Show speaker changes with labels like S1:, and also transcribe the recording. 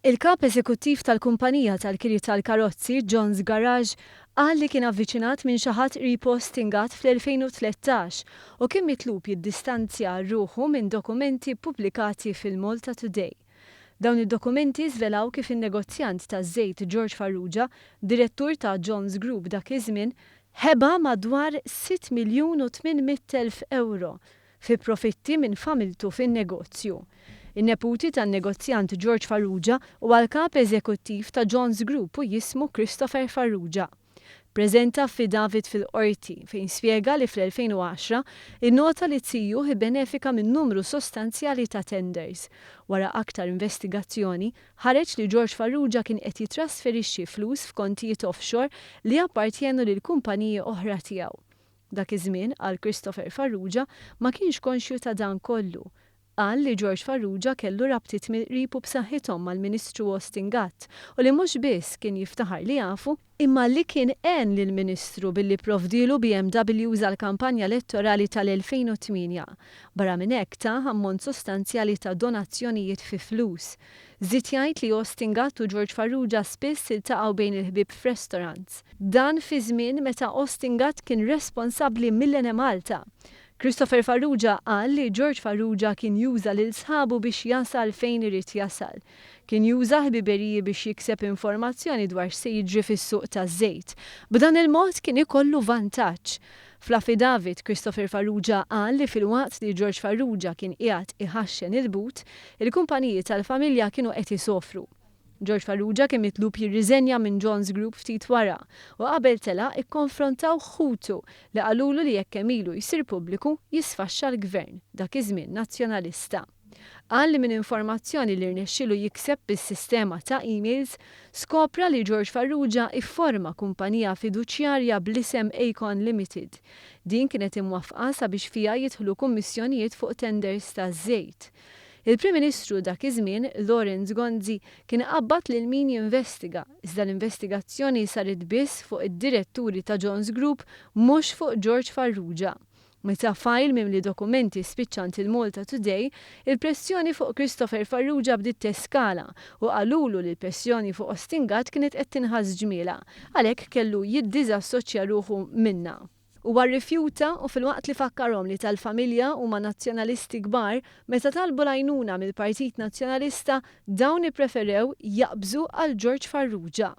S1: Il-Kap Eżekuttiv tal-kumpanija tal-kiri tal-karozzi, John's Garage, qal li kien avviċinat minn xi ħadd qrib Austin Gatt fl-2013 u kien mitlub jiddistanzja ruħu minn dokumenti ppubblikati fil-Malta Today. Dawn id-dokumenti żvelaw kif in-negozjant taż-żejt George Farrugia, direttur ta' John's Group dak iż-żmien, ħeba madwar 6,800,000 ewro fi profitti minn familtu fin-negozju. In-neputi tan-negozjant George Farrugia huwa l-Kap Eżekuttiv ta' John's Group u jismu Christopher Farrugia. Ppreżenta affidavit fil-Qorti fejn spjega li fl-2010 innota li zijuh ibbenefika minn numru sostanzjali ta' tenders. Wara aktar investigazzjoni, ħareġ li George Farrugia kien qed jittrasferixxi flus f'kontijiet offshore li jappartjenu lil kumpaniji oħra tiegħu. Dak iż-żmien, qal Christopher Farrugia, ma kienx konxju ta' dan kollu. Qal li George Farrugia kellu rabtiet mill-qrib u b'saħħithom mal-Ministru Austin Gatt u li mhux biss kien jiftaħar li jafu, imma li kien għen lill-Ministru billi pprovdielu BMWs għall-kampanja elettorali tal-2008. Barra minn hekk tah ammont sostanzjali ta' donazzjonijiet fi flus. Żied jgħid li Austin Gatt u George Farrugia spiss iltaqgħu bejn il-ħbieb f'restaurants. Dan fi żmien meta Austin Gatt kien responsabbli mill-Enemalta. Christopher Farrugia qal li George Farrugia kien juża lil sħabu biex jasal fejn irid jasal. Kien juża ħbiberiji biex jikseb informazzjoni dwar x'se jiġri fis-suq taż-żejt. B'dan il-mod kien ikollu vantaġġ. Fl-affidavit, Christopher Farrugia qal li filwaqt li George Farrugia kien qiegħed iħaxxen il-but, il-kumpaniji tal-familja kienu qed isofru. George Farrugia kien mitlub jirriżenja minn John's Group ftit wara u qabel telaq ikkonfrontawh ħutu li qalulu li jekk għemilu jsir pubbliku jisfaxxa l-Gvern, dak iż-żmien Nazzjonalista. Qal li minn informazzjoni li rnexxielu jikseb bis-sistema ta' emails, skopra li George Farrugia ifforma kumpanija fiduċjarja bl-isem Aecon Limited. Din kienet imwaffqa sabiex fiha jidħlu kummissjonijiet fuq tenders taż-żejt. Il-Prim Ministru dak iż-żmien, Lawrence Gonzi, kien qabbad lil min jinvestiga, iżda l-investigazzjoni saret biss fuq id-diretturi ta' John's Group mhux fuq George Farrugia. Meta fajl mimli dokumenti spiċċa għand il-Malta Today, il-pressjoni fuq Christopher Farrugia bdiet teskala u qalulu li l-pressjoni fuq Austin Gatt kienet qed tinħass ġmielha, għalhekk kellu jiddiżassoċja ruħu minnha. Huwa rrifjuta u filwaqt li fakkarhom li tal-familja huma Nazzjonalisti kbar, meta talbu l-għajnuna mill-Partit Nazzjonalista dawn ippreferew jaqbżu għal George Farrugia.